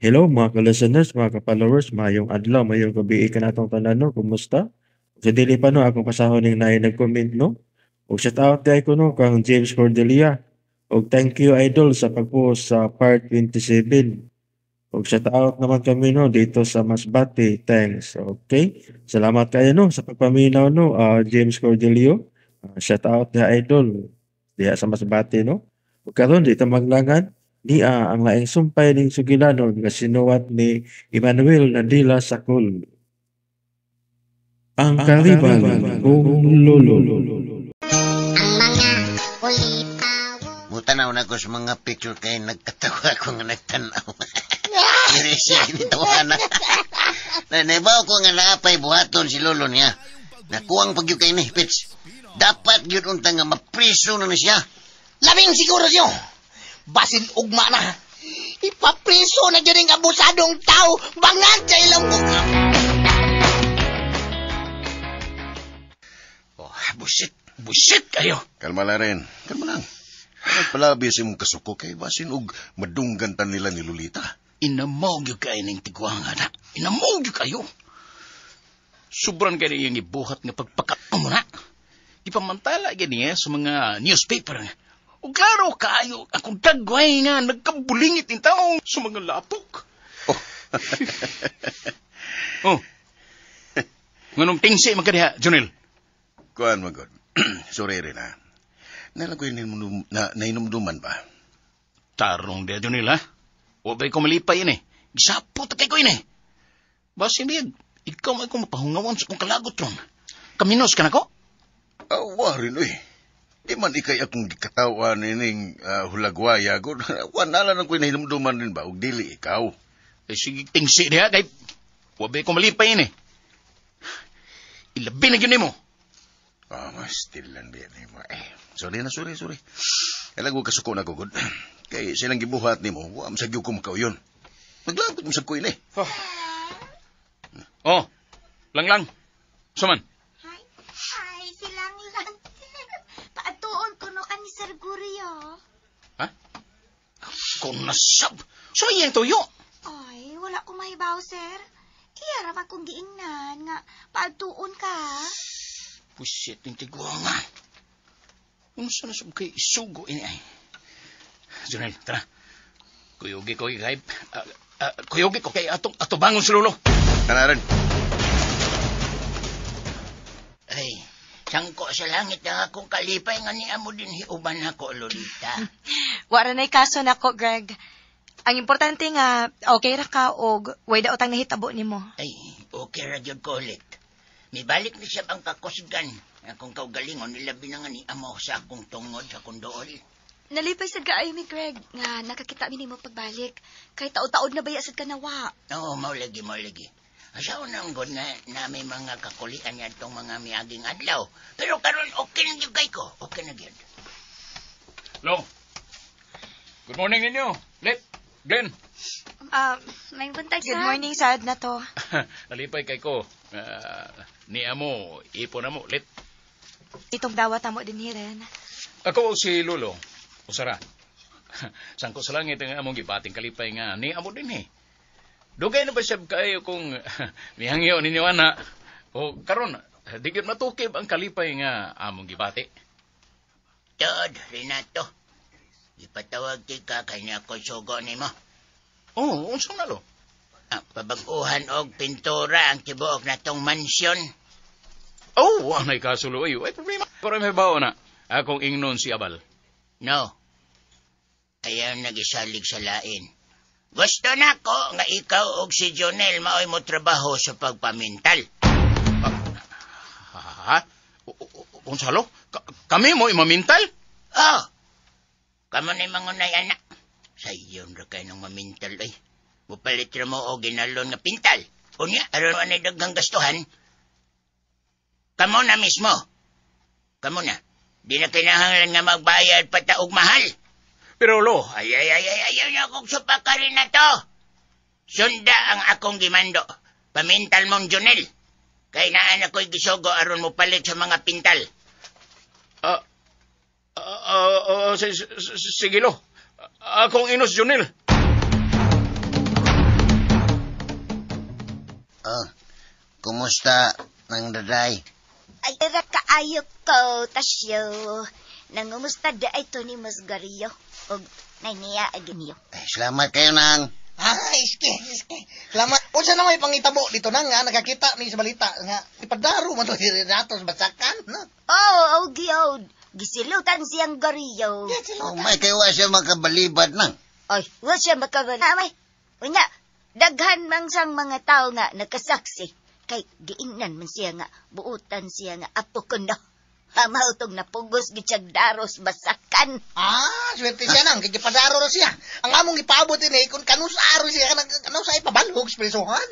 Hello mga ka-listeners, mga ka-followers, maayong adlaw, maayong gabii kanatong tanan, no, kumusta? Sa dili pa, no, akong pasahon ning naay nag-comment, no. Ug shout out diay ko, no, kang James Cordelia. Ug thank you, idol, sa pag-post sa part 27. Ug shout out naman kami, no, dito sa Masbate. Thanks. Okay. Salamat kayo, no, sa pagpaminaw, no, James Cordelio. Shout out diha, idol, diha sa Masbate, no. Ug karon di ta maglangan niya ang laing sumpay ning sugilanon nga sinuwat ni Emmanuel Nadila Sakul. Ang Karibal kong Lolo. Mutanaw na ko sa mga picture kay nagkatawa ko nga nagtanaw. Diri siya ginitawanan. Na naibaw ko nga naapay buhaton si lolo niya. Nakuwang pagyo kay ni, Pits. Dapat gyud unta nga mapriso na ni siya. Labing siguro siyo. Basin ugma na. Ipapriso na dyan ang abusadong tao. Bangag sa ilang buka. Oh, busit. Busit kayo. Kalma lang rin. Kalma lang. Nagpalabi sa imong kasuko kay basin og madunggan ta nila ni Lolita. Inamog yung kayo ng tigwang, na. Inamog yung kayo. Sobran kayo niyang ibuhat nga pagpakato mo na. Ipamantala niya sa mga newspaper. O klaro kayo, akong dagway nga nagkabulingit ng tao sa mga lapok. Oh. Oh. Nganong tingsi magkadiha, Junel? Kuan magod. Sorry rin ha. Nalang ko nainumduman ba? Tarong diha, Junel, ha? O ba'y kumalipay yun eh. Gisapot kay ko yun eh. Basin biyag, ikaw may kumapahungawan sa kong kalagot ron. Kaminos ka na ko? Awa rin eh. Di man ikay akong gikatawan ining hulagwaya. Wala lang ko nahinumduman rin ba? Og dili ikaw. Eh, sige, tingsi diha, kay wa ba'y kumalipay yun eh. Ilabi na yun mo. Ah, mas still lang biyan mo. Eh, sorry na, sorry, sorry. Alam ko kasuko na ko, good. Kay silang gibuhat nimo, wa man sa gyud ko makauyon. Naglagot mo sa ko ini. Oh. Oh, lang lang. Suman. Hi, hi, silang lang. Paatuon ko no ka ni Sir Gurio. Ha? Kung nasab. So iyang tuyo. Ay, wala ko mahibaw, sir. Iya ra man kong giingnan nga paatuon ka. Pusit ng tigwanga. Unsa na sab kay isugo ini ay. Junel, tara. Kuyugi ko kay kuyugi ko kay atong atubangon sa lolo. Tara rin. Ay, sangko sa langit ang akong kalipay nga niya mo din hiuban ako, Lolita. Wara na'y kaso nako, Greg. Ang importante nga, okay ra ka og way daotang nahitabo nimo. Ay, okay ra gyud ko ulit. Mibalik na siya ang kakusgan. Akong kaugalingon, nilabi na nga ni amo sa akong tungod sa akong dool. Nalipay sad kaayo mi, Greg, nga nakakita mi nimo pagbalik. Kay taod-taod na baya sad ka nawa. Oo, mao lagi, mao lagi. Asaw na ang god na, na may mga kakulian niya itong mga miaging adlaw. Pero karon okay na gyud kay ko. Okay na gyud. Lo. Good morning ninyo. Let, Glenn. May buntag, Good morning, sad na to. Nalipay kay ko. Ni amo, ipon amo, let. Itong dawat amo din hiren. Ako si Lolo. Usara. Sangko sa langit ang among gibating kalipay nga ni amo din eh. Dugay na ba siya kayo kung mihangyo ninyo ana? O karon, di gyud matukib ang kalipay nga among gibati. Tod, Renato. Ipatawag ti ka kay niya ko sugo nimo. Oh, unsa na lo? Ah, pabag-uhan og pintura ang tibuok natong mansyon. Oh, anay kasulo ayo. Ay problema. Pero may bawo na. Akong ingnon si Abal. No. Ayaw nagisalig sa lain. Gusto na ko nga ikaw og si Jonel maoy mo trabaho sa pagpamintal. Ha? Unsa lo? Kami mo imamintal? Oh. Kamo na mangunay anak. Sayon ra kay nang mamintal ay. Mupalit ra mo og ginalon nga pintal. Unya aron anay daghang gastuhan. Kamo na mismo. Kamo na. Di na kinahanglan nga magbayad pa ta og mahal. Pero lo, Ay, ay, ay, ay, ayaw na akong supakarin na to. Sunda ang akong gimando. Pamintal mong Jonel. Kay naan ako'y gisugo aron mo palit sa mga pintal. Sige lo. Akong inos, Jonel. Oh, kumusta nang daday? Ay, era kaayo ko, Tasyo. Nangumusta da ito ni Mas Gario. Og nainiya agin niyo. Ay, salamat kayo nang. Ah, iske, iske. Salamat. Unsa na may pangitabo dito nang nga nakakita ni sa balita nga ipadaro man to si Renato sa Basakan, no? Oh, oh, giyod. Gisilutan siyang Gario. Oh, may kayo wa siya makabalibad nang. Ay, wa siya makabala. May, unya, daghan man sang mga tao nga nakasaksi. Kay giingnan man siya nga, buutan siya nga, apo ko no. Mautong napugos gitsyag daros basakan. Ah, swerte siya nang, kay gipadaro ra siya. Ang among ipaabot ini kung kanus-aro siya, kanus ay pabalhog sa presohan.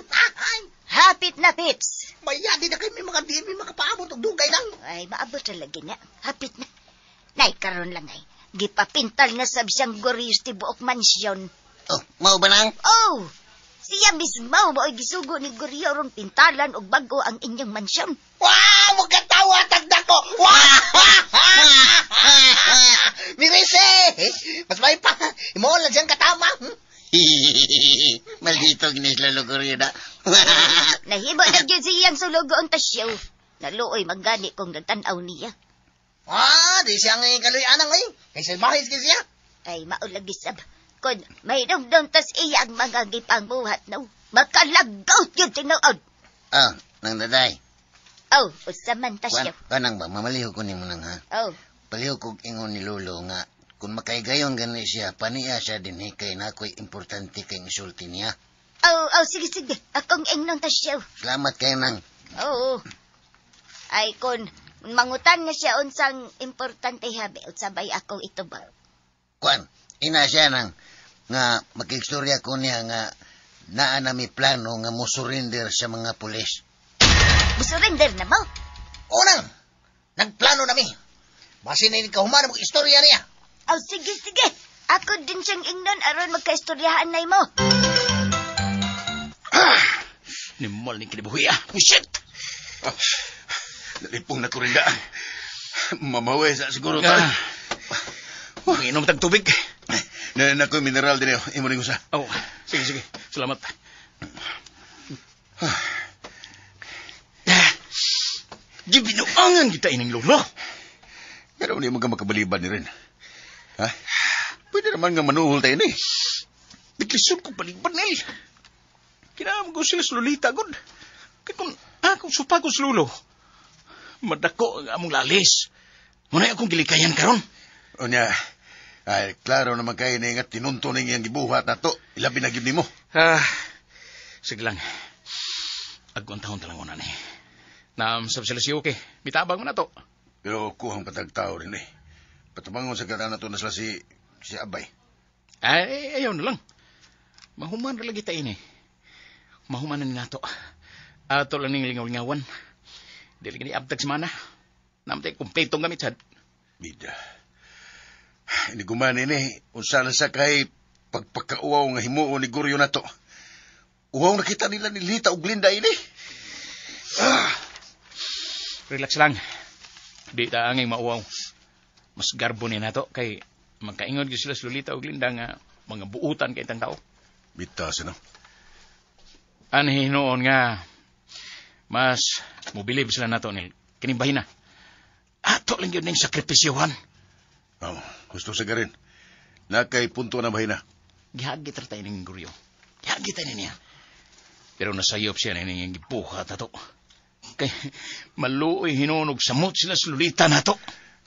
Hapit na, Pips. Maya, di na kayo may mga di may makapaabot og dugay lang. Ay, maabot talaga na. Hapit na. Nay, karon lang ay. Gipapintal na sab siyang goriyos ti buok mansyon. Oh, mao ba nang? Oh, siya mismo mao'y gisugo ni Goryo ron pintalan og bag-o ang inyong mansyon. Wow, magkatawa tagda ko. Wow! Mirise! Mas may pa. Imo lang siyang katama. Maldito ginis lolo Goryo na. Nahimo na gyud siyang sulugo ang tasyo. Naluoy maggani kong nagtan-aw niya. Ah, di siya ngay kaloy anang ay. Kay salbahis kay siya. Ay, maulagi sab. Kun may dumdum tas iya ang mga gipangbuhat no. Makalagaw yun tinuod. Oh, nang daday. Oh, usa man tasyo. Kanang ba, mamalihog ko nimo nang ha. Oh. Palihog kog ingon ni Lolo nga kung makaigayon gani siya, paniya siya din kay na ako'y importante kay insulti niya. Oh, oh, sige, sige. Akong ingnon tasyo. Salamat kayo nang. Oo. Ay, kun mangutan na siya unsang importante habi, unsabay akong ito ba? Kuan, ina siya nang nga makikstorya ko niya nga naa na mi plano nga mo surrender sa mga pulis. Musurrender na mo? Unang, nagplano na mi. Basin na kahuman mo istorya niya. Oh, sige, sige. Ako din siyang ingnon aron magkaistoryahan na mo. Nimal ni kinibuhi ah. Shit! Oh, nalipong na ko rin daan. Mamaway sa siguro ta. Manginom tag tubig. Na ko mineral din imo ning usa. Oh, sige sige. Salamat. Gibinuangan kita ining lolo. Pero hindi mo ka makabalibad ni rin. Ha? Pwede naman nga manuhol tayo ni. Naglisod ko balibad nil. Kinahanglan ko sila sa lolita, god. Kaya kung akong supa ko sa lolo, madako ang among lalis. Muna akong gilikayan karon. Unya, ay, klaro naman kayo na nga tinunto ning iyang gibuhat na to. Ilabi na gyud nimo. Ah, sige lang. Agong taon talang una ni. Naamsab sila si okay. Mitabang mo na to. Pero kuhang patagtao rin eh. Patabangon sa kataan na to na sila si Abay. Ay, ayaw na lang. Mahuman ra lagi tayo ni. Mahuman na ni nato. Ato lang ning lingaw-lingawan. Dili gani abtag semana. Namtay kumpletong gamit sad. Bida. Iniguman ini, unsa na sa kay pagpakauaw nga himuon ni Goryo na to. Uwaw na kita nila ni Lita ug Linda ini. Ah. Relax lang. Di ta angay mauwaw. Mas garbo ni nato kay magkaingon gyud sila sa Lolita ug Linda nga mga buutan kay tang tao. Bitas ano. Anhi noon nga mas mobilib sila nato nil kining bahina. Ato lang gyud ning sakripisyohan. Oh, gusto sa garin. Nakay punto na bahina. Gihagit ra tayo ning Goryo. Gihagit tayo niya. Pero nasayop siya ning gibuhat ato. Kay maluoy hinunog samot sila sa Lolita nato.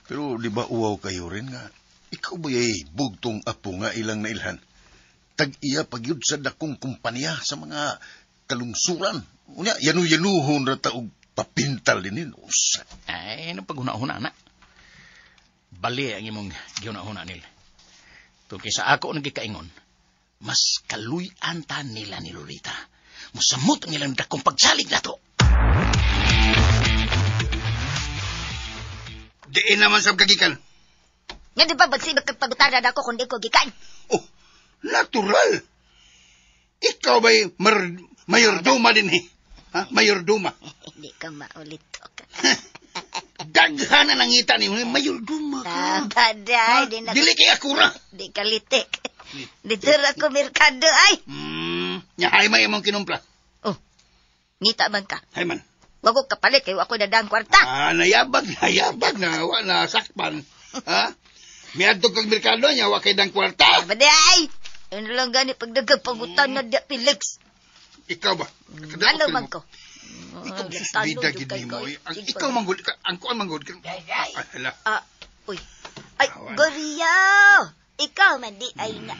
Pero di ba uwaw kayo rin nga? Ikaw ba ay bugtong apo nga ilang nailhan? Tag-iya pagyud sa dakong kumpanya sa mga kalungsuran. Unya, yanu-yanuhon ra ta og papintal din. Usa. Ay, anong paghuna-huna na? Bali ang imong gihuna-huna nil. Tungkol sa ako nang gikaingon, mas kaluy-an ta nila ni Lolita. Musamot ang ilang dakong pagsalig na to. Diin naman sa kagikan. Nga di ba magsibag kag pagutanan ako kung di ko gikan? Oh, natural. Ikaw ba'y mayordoma din eh? Ha? Mayordoma. Hindi ka maulit to. Daghan na nangita ni mayordoma ka. Tabaday, di na... Dili kay akura. Di ka litik. Dito ra ko merkado ay. Nya hay may imong kinumpla. Oh. Ngita man ka. Hay man. Wag ko kapalit kay wa ko dadang kwarta. Ah, nayabag, nayabag na wa na sakpan. Ha? Miadto kag merkado niya wa kay dang kwarta. Ba di ay. Ano lang gani pagdagag pangutan na di Felix. Ikaw ba? Ano man ko? Ikaw bida gid nimo. Ang ikaw manggod, ang kuan manggod. Daday. Ay, hala. Ah, uy. Ay, Goryo! Ikaw man di ay na.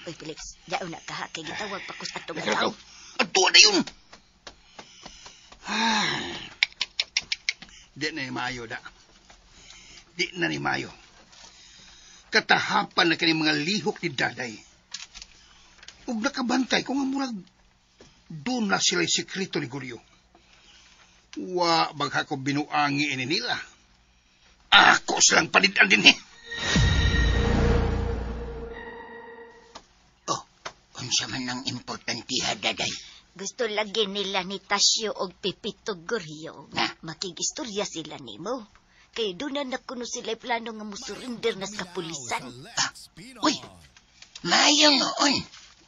Uy, Felix, yaon na ka ha, kay gitawag pa ko sa atong Ikaw, adlaw. ikaw. Adto na yun. Ah. Di na ni maayo da. Di na ni maayo. Katahapan na kani mga lihok ni Daday. Ug nakabantay ko nga murag doon na sila'y sekreto ni Guryo. Wa bagha ko binuangi ini nila. Ako silang panidan din eh. Oh, unsa man ang importantiha, Daday? Gusto lagi nila ni Tasyo og Pipito Goryo. Na? Makigistorya sila nimo. Kay doon na nakuno sila plano nga musurrender na sa kapulisan. Ah, uy, maayo noon.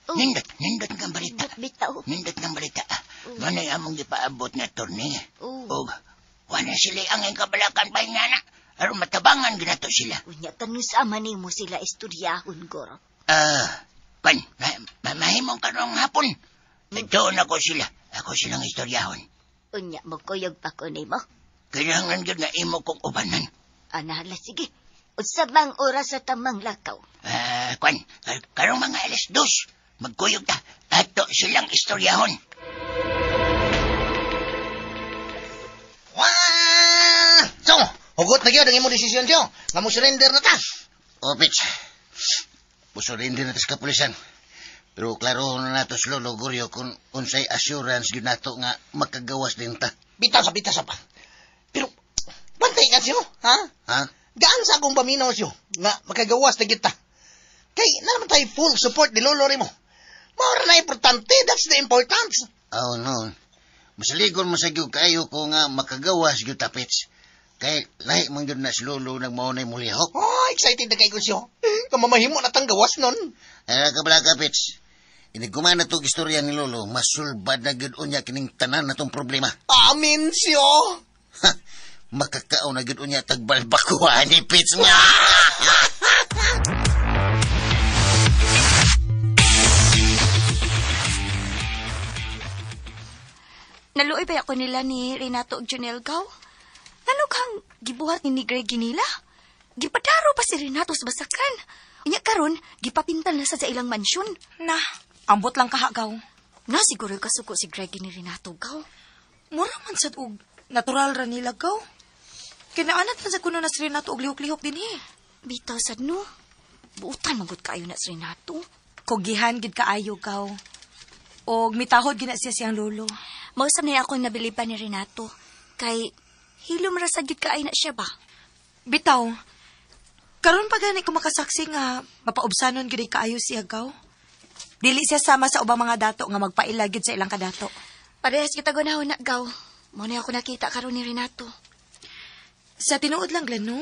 Oh. Nindot, nindot ng balita. Nindot bitaw. Nindot ng balita. Manay among gipaabot na torne. Oh. Og, wala sila ang kabalakan pa nana. Aron matabangan ginato sila. Unya kanus ama nimo sila istoryahon, Goro. Ah, pan, mamahimong karong hapon. Doon ako sila. Ako silang istoryahon. Unya mokuyog pa ko nimo. Kailangan gyud na imo kong ubanan. Anahala, sige. Unsa mang oras sa tamang lakaw? Ah, kwan, karong mga 2:00, magkuyog ta. Ato silang istoryahon. Wah! So, hugot na gyud ang imong desisyon siyo. Nga mo surrender na ta. O, Pitch. Musurrender na ta sa kapulisan. Pero klaro na nato sa Lolo Goryo kung unsay assurance gyud nato nga makagawas din ta. Bitaw sa bitaw sa pa. Pero, bantay ka siyo, ha? Ha? Gaan sa akong paminaw siyo, nga makagawas na kita. Kay, na naman tayo full support ni Lolo rimo. Maura na importante, that's the importance. Oh, no. Masaligon mo sa gyud kayo ko nga makagawas gyud ta, Pitch. Kay, lahi man gyud na si Lolo nagmaunay mulihok. Oh, excited na kay ko siyo. Kamamahimo na tang gawas nun. Ay, kabala ka, Pitch. Inigkuman na itong istorya ni Lolo, masulbad na gyud unya kining tanan na tong problema. Amin siyo. Ha, makakao na gyud unya tagbalbakuan ni Pitch nga. Naluoy ba ako nila ni Renato ug Junel Gaw? Ano kang gibuhat ni Greg nila? Gipadaro pa si Renato sa basakan. Unya karon, gipapintal na sa ilang mansyon. Na, ambot lang kahagaw. Na siguro kasuko si Greg ni Renato Gaw. Mura man sad og natural ra nila gaw. Kinaanat man sa kuno na si Renato og lihok-lihok dinhi. Bitaw sad no. Buutan magud kaayo na si Renato. Kugihan gid kaayo gaw. Og mitahod gid na siya siyang lolo. Mausap na ako nabiliban ni Renato. Kay hilom ra sad gid kaayo na siya ba? Bitaw. Karon pa gani ko makasaksi nga mapaubsanon gid kaayo siya gaw. Dili siya sama sa ubang mga dato nga magpaila gid sa ilang kadato. Parehas kita gunahon na gaw. Mo na ako nakita karon ni Renato. Sa tinuod lang Glenn, no?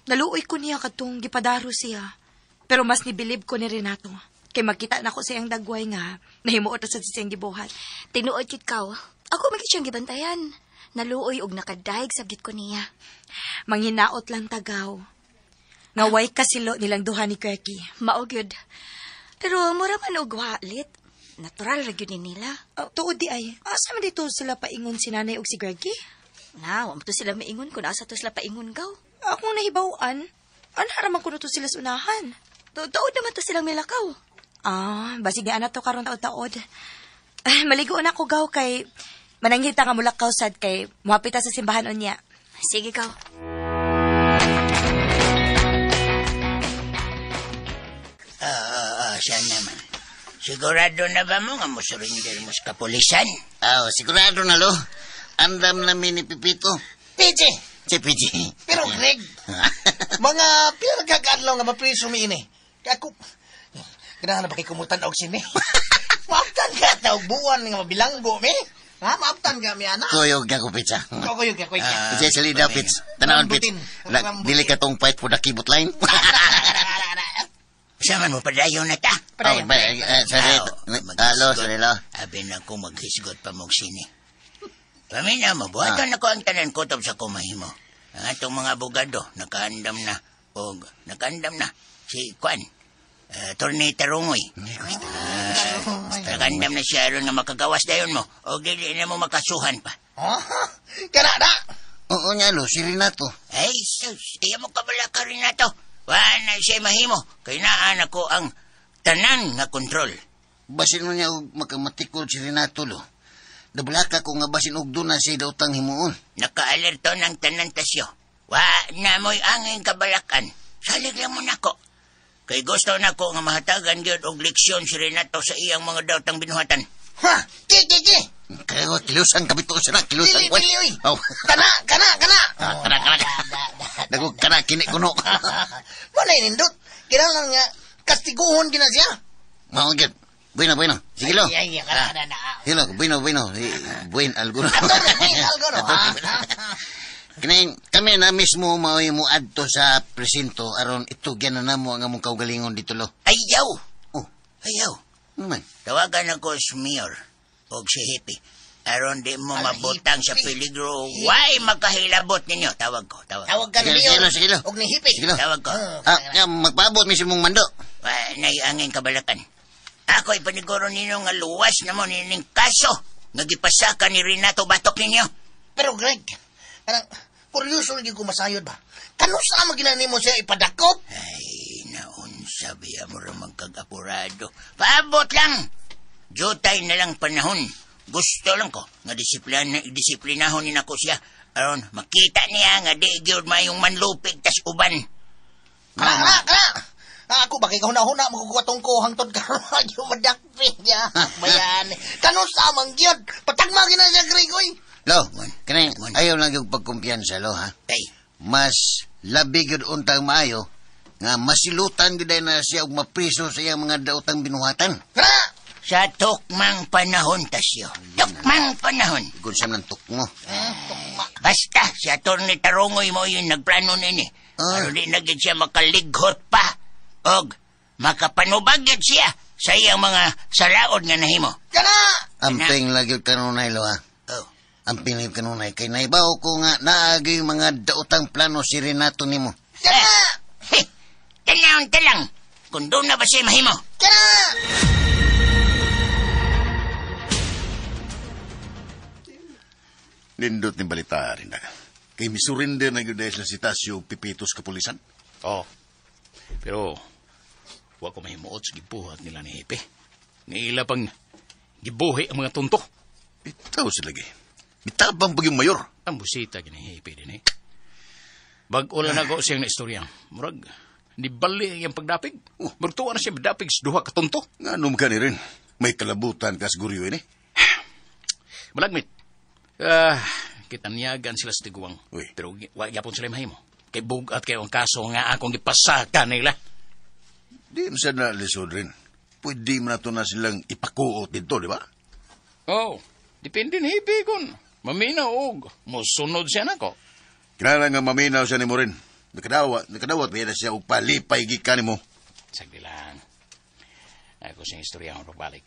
Naluoy ko niya katong gipadaro siya. Pero mas nibilib ko ni Renato. Kay makita na ko sa iyang dagway nga nahimuot na sa siyang gibuhat. Tinuod gid kaw. Ako magid siyang gibantayan. Naluoy og nakadaig sa gid ko niya. Manghinaot lang tagaw. Nga way kasilo nilang duha ni Kweki. Mao gyud. Pero mura man og walit. Natural ra gyud ni nila. Tuod di ay. Asa man dito sila paingon si nanay og si Greggy? Na, wa man to sila maingon kun asa to sila paingon gaw. Akong nahibaw-an, ana ra man kuno to sila sa unahan. Taod naman to silang milakaw. Ah, basig ni ana to karon taod-taod. Ah, maligo na ko gaw kay mananghita nga mulakaw sad kay moapita sa simbahan unya. Sige gaw. Siya naman. Sigurado na ba mo nga mosurrender mo sa kapulisan? Oh, sigurado na, lo. Andam namin ni Pipito. Pichi! Si Pichi. Pero Greg, mga pila nagkakaadlaw nga mapriso mi ini. Kaya ako, ganahan na ba kay kumutan og sini? Maaptan ka ta og buwan nga mabilanggo mi. Ha, maaptan ka mi ana. Kuyog ka ko, Pitsa. Kuyog ka, kuyog ka. Kasi salida, Pits. Tanawon, Pits. Dili ka tong fight for the keyboard line. Sama mo padayon na ta. Padayon. Sorry. Alo, sorry, lo. Abi na ko maghisgot pa mong sini. Paminaw mo, buhaton ako ang tanan kutob sa kumahimo. Ang atong mga abogado, nakaandam na. O, nakaandam na. Si Kwan, Attorney Tarungoy. Nakaandam na siya aron nga makagawas dayon mo. O dili na mo makasuhan pa. Oh, kana na. Oo nga, lo, si Renato. Ay, sus, iya mo kabala ka, Renato. Wala na siya mahimo. Kay naan ako ang tanan nga kontrol. Basin mo niya og makamatikol si Renato, lo. Dablaka ko nga basin og doon na siya dautang himuon. Nakaalerto ng tanan tasyo. Wa na mo'y angin kabalakan. Salig lang mo nako. Kay gusto nako nga mahatagan gyud og leksyon si Renato sa iyang mga dautang binuhatan. Ha, ki. Kaya kilusan kabito siya na, kilusan. Dili, dili, oy. Oh. Kana. Kana. Dago kana kini kuno. Wala nindot. Kinahanglan nga kastiguhon gina siya. Mao gyud. Bueno. Sige lo. Ay, kana na. Sige lo, bueno. Buen alguno. Buen alguno. Kini kami na mismo maoy mo adto sa presinto aron itugyan na namo ang among kaugalingon dito lo. Ayaw. Oh, ayaw. Ano man? Tawagan ako si Mayor og si Hippie. Aron di mo mabutang sa peligro. Why makahilabot ninyo? Tawag ko. Tawag ka ni Mayor. Sige lo. Og ni Hippie. Sige lo. Tawag ko. Magpaabot mismo mong mando. Naiangin kabalakan. Ako'y paniguro ninyo nga luwas na mo nining kaso nga gipasaka ni Renato batok ninyo. Pero Greg, parang kuryoso lagi ko masayod ba? Kanusa mo ginani mo siya ipadakop? Ay, naunsa biya mo rin magkag-apurado. Paabot lang! Jutay na lang panahon. Gusto lang ko nga disiplinahon ni nako siya. Aron makita niya nga di gyud mayong manlupig tas uban. Kana. Ako ba kay kahuna-huna makukuha ko hangtod karon yung madakpi niya. Bayan. Kanusa man gyud? Patagma gina siya Greg oy. Lo, kani ayaw lang yung pagkumpiyansa lo ha. Ay. Mas labi gyud untang maayo nga masilutan gyud na siya og mapriso sa iyang mga daotang binuhatan. Kana! Sa tukmang panahon, Tasyo. Tukmang panahon. Igun ng tukmo. Basta, si Atty. Tarongoy mo yung nagplano nini. Ano di na siya makalighot pa. Og makapanubag siya sa iyang mga salaod nga nahimo. Kana! Amping lagi kanunay, lo ha. Oh. Amping lagi kanunay. Kay naibaw ko nga naagi mga daotang plano si Renato nimo. Kana! Hey, tanawon ta lang. Kung doon na ba siya mahimo? Kana! Nindot ni balita rin na. Kay misurrender na yun dahil si Tasyo pipitos kapulisan. Oo. Oh. Pero, wa ko mahimuot sa gibuhat nila ni Hepe. Ngaila pang gibuhi ang mga tunto. Itaw sila gi. Mitabang pag yung mayor. Ang busita gini Hepe din eh. Bag-o lang ako siyang na istorya. Murag, nibali ang pagdapig. Murtuwa na siya dapig sa duha katunto. Nga nung ka ni rin. May kalabutan ka siguro yun eh. Malagmit. Kitanyagan sila sa tiguang. Uy. Pero wa gyapon sila mahimo. Kay bugat kayo ang kaso nga akong gipasaka nila. Di mo siya na lisod rin. Pwede mo na to na silang ipakuot dito, di ba? Oh, depende ni Hippie kung maminaw og mosunod siya nako. Kinahanglan nga maminaw siya ni mo rin. Nakadawat ba na siya og palipay gikan nimo. Sagdi lang. Ako siyang istorya ang pagbalik.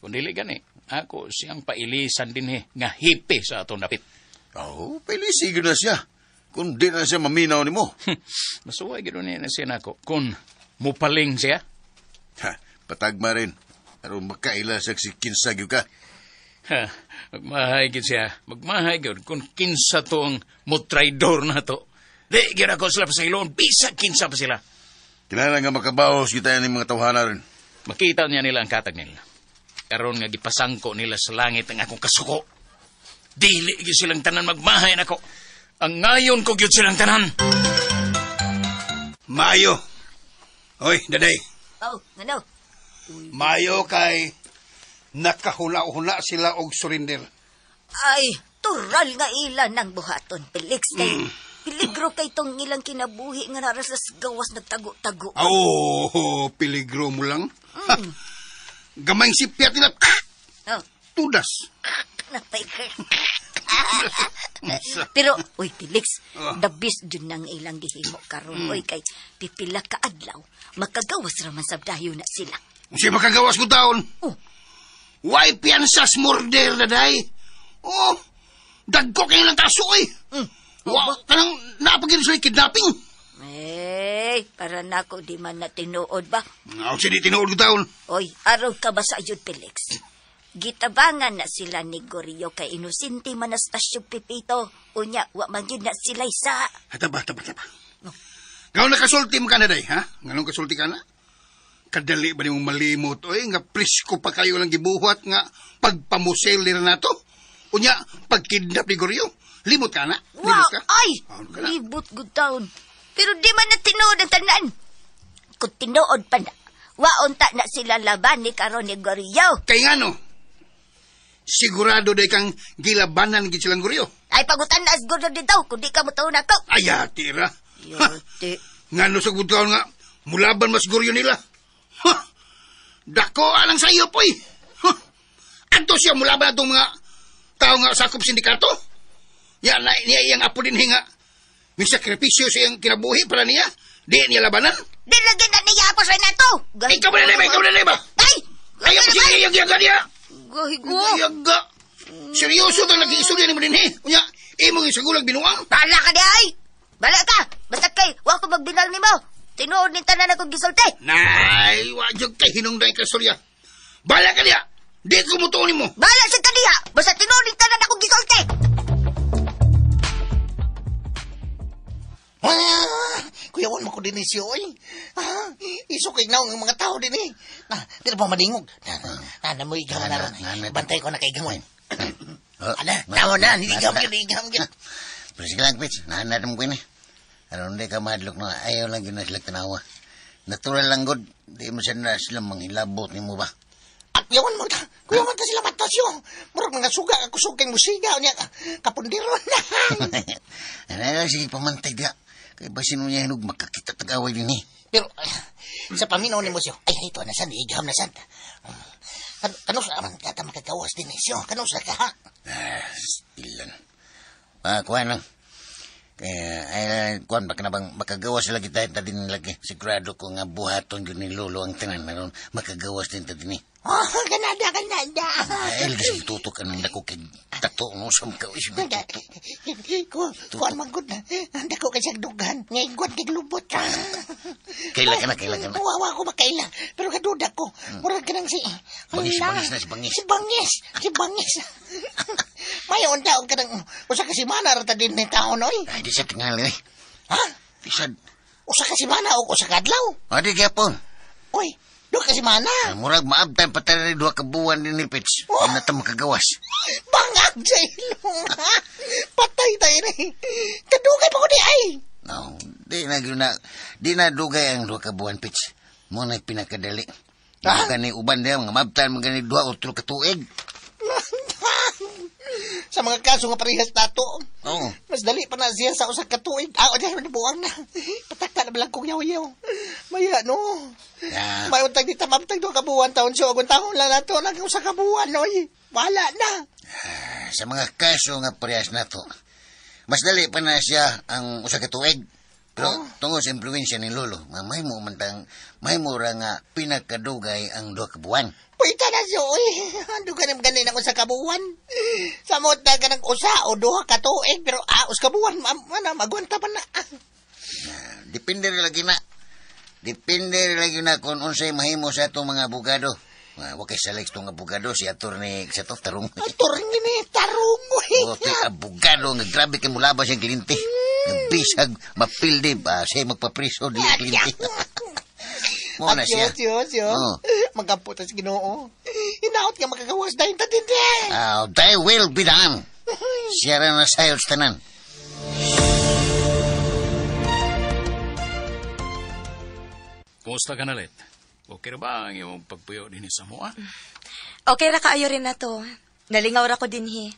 Kung dili gani, ako siyang pailisan din eh, nga hippie sa atong dapit. Oo, oh, pailisi na siya. Kung di na siya maminaw nimo. Masuway gano'n niya na siya nako. Kung mupaling siya. Ha, patagma rin. Pero makaila siya si kinsa gyud ka. Ha, magmahay gyud siya. Magmahay gyud kung kinsa to ang mutraidor na to. Di gyud ako sila pa sa ilon, bisa kinsa pa sila. Kinahanglan nga makabaos kita ni mga tawhana rin. Makita niya nila ang katag nila. Karon nga gipasangko nila sa langit ang akong kasuko. Dili gyud silang tanan magmahay nako. Ang ngayon ko gyud silang tanan. Mayo. Oy, daday. Oh, ano? Mayo kay nakahula-hula sila og surrender. Ay, tural nga ila ng buhaton, Felix. Kay peligro kay tong ilang kinabuhi nga naras sa gawas nagtago-tago. Oh, peligro mo lang. Gamay sipyat nila. Oh. Tudas. Napay. Pero, uy, Felix, the best dyan nang ilang gihimo karon. Uy, kay pipila ka adlaw, makagawas raman sa dayo na sila. Unsay makagawas ko taon? Oh. Why piyansas murder, daday? Oh, dagko kayo ng kaso, eh. Wa, kanang napagin sila kidnapping. Eh, para nako di man na tinuod ba? Nga, unsay di tinuod ko taon? Oy, aron ka ba sa ayod, Felix? Gitabangan na sila ni Gorio kay inusinti man Anastasio Pipito. Unya, wa man yun na sila isa. Taba, taba, taba. Ngayon nakasulti mo ka na, day, ha? Nganong kasulti ka na? Kadali ba niyong malimot, oy, nga presko pa kayo lang gibuhat nga pagpamusel nila nato? Unya, pagkidnap ni Gorio, limot ka na? Wow, Limot ka? ay! Ano ka na? Libot good taon. Pero di man na tinuod ang tanan. Kung tinuod pa na, waunta na sila laban ni karon ni Gorio. Kay nga no, sigurado day kang gilabanan gid silang Gorio. Ay, pagutan na as Gorio dito, kung di ka mo taon ako. Ay, tira. Yote. Nga no, sa ka nga, mulaban mas Gorio nila. Ha! Dako alang sa iyo, poy. Ha! Anto siya mulaban atong mga tao nga sakop sindikato. Ya, na, niya iyang apo din hinga. May sakripisyo sa iyang kinabuhi para niya. Di niya labanan. Di lagi na niya ako sa nato. Ikaw ba na ikaw na ba? Ay! Ay, ako siya iyag-iyaga niya. Gahigo. Iyaga. Seryoso kang nag-iistorya ni mo din, he. Unya, imong isagulag binuang. Bala ka di ay! Bala ka! Basta kay, wa ko magbinal nimo. Tinuod ni tanan akong gisulti. Nay, wa jud kay hinungdan ka istorya. Bala ka niya. Di ko mutuon nimo. Bala sa kaniya! Basta tinuod ni tanan akong gisulti. Ah, kuyawan mo ko din siya, oy. Ah, iso kay naong ang mga tao din eh. Ah, di na pa madingog. Na, na, mo igam na ron. Bantay ko na kay gamon. Ala, tao na, igam yun, igam yun. Pero sige lang, Pits. Nahanap mo ko yun eh. Aron di ka mahadlok na ayaw lang yun na sila tanawa. Natural lang, God. Di mo sana sila manghilabot ni mo ba? At kuyawan mo ta, kuyawan ta sila matasyo. Murag mga suga, kusog kay musiga, unya, kapundiro na. Ano lang, sige, pamantay ka. Kaya basin mo niya hinog, makakita tag-away din eh. Pero, sa paminaw ni mo siyo, ay, ito na san, igam na san. Kano sa man kata makagawas din eh siyo? Kano sa ka, ha? Ah, ilan. Kuha lang. Kaya, ay, kuhan, baka na bang makagawas lagi tayo ta din lagi. Sigurado ko nga buhaton yun ni Lolo ang tanan. Naroon, makagawas din ta din eh. Oh, ganada, ganada. Ay, lagi tutok ka ng dako kay tato no sa mga Kuan man gud na. Dako kay siyang dugan. Ngayon kay lubot. Kaila ka na, kaila ka na. Wawa ko makaila. Pero kaduda ko. Murag ka nang si... Bangis, bangis na si Bangis. Si Bangis. Si Bangis. Mayon taon ka ng... Usa ka simana rata din ni taon, oy. Ay, di sa tingali, eh. Ha? Di sa... Usa ka simana o usa ka adlaw? O, di gyapon. Uy, doon ka simana. Murag maabtan pa tayo duha ka buwan din ni Pitch. Oh. Ano ta makagawas? Bangag sa ilong, ha? Patay tayo ni. Kadugay pa ko di ay. No, di na gyud na di na dugay ang duha ka buwan, Pitch. Mo na pinakadali. Ha? Gani uban diha mga maabtan mo gani duha o tulo ka tuig. Sa mga kaso nga parehas nato. Oo. Mas dali pa na siya sa usa ka tuig. Ah, o diyan buwang na. Patakta na balang kong yaw-yaw. Maya no. Yeah. May untag di tamamtag duha ka buwan taon siya. Agon taon lang nato lang usa ka buwan oy. Wala na. Sa mga kaso nga parehas nato. Mas dali pa na siya ang usa ka tuig. Pero tungod sa impluwensya ni Lolo, mahimo man tang mahimo ra nga pinakadugay ang duha ka buwan. Pwita na siya, oy. Ando ka nang ganin ang usa ka buwan. Samot na ka ng usa o duha ka tuig, pero usa ka buwan, magwanta pa na. Depende rin lagi na. Depende rin lagi na kung unsay mahimo sa atong mga abogado. Wa kay salig tong abogado, si attorney sa to, tarong. Attorney ni tarong, oy. O, abogado, nga grabe kay mulabas siyang kliyente. Bisag, mapildi ba, siya magpapriso di kliyente. Mo na siya. Atyo, Oh. Magampot sa Ginoo. Hinaot nga makagawas dahil ta din. They will be done. Siya rin na sayo sa tanan. Kumusta ka na, Let? Okay ra ba ang iyong pagpuyo din sa moa? Okay ra kaayo rin na to. Nalingaw ra ko dinhi.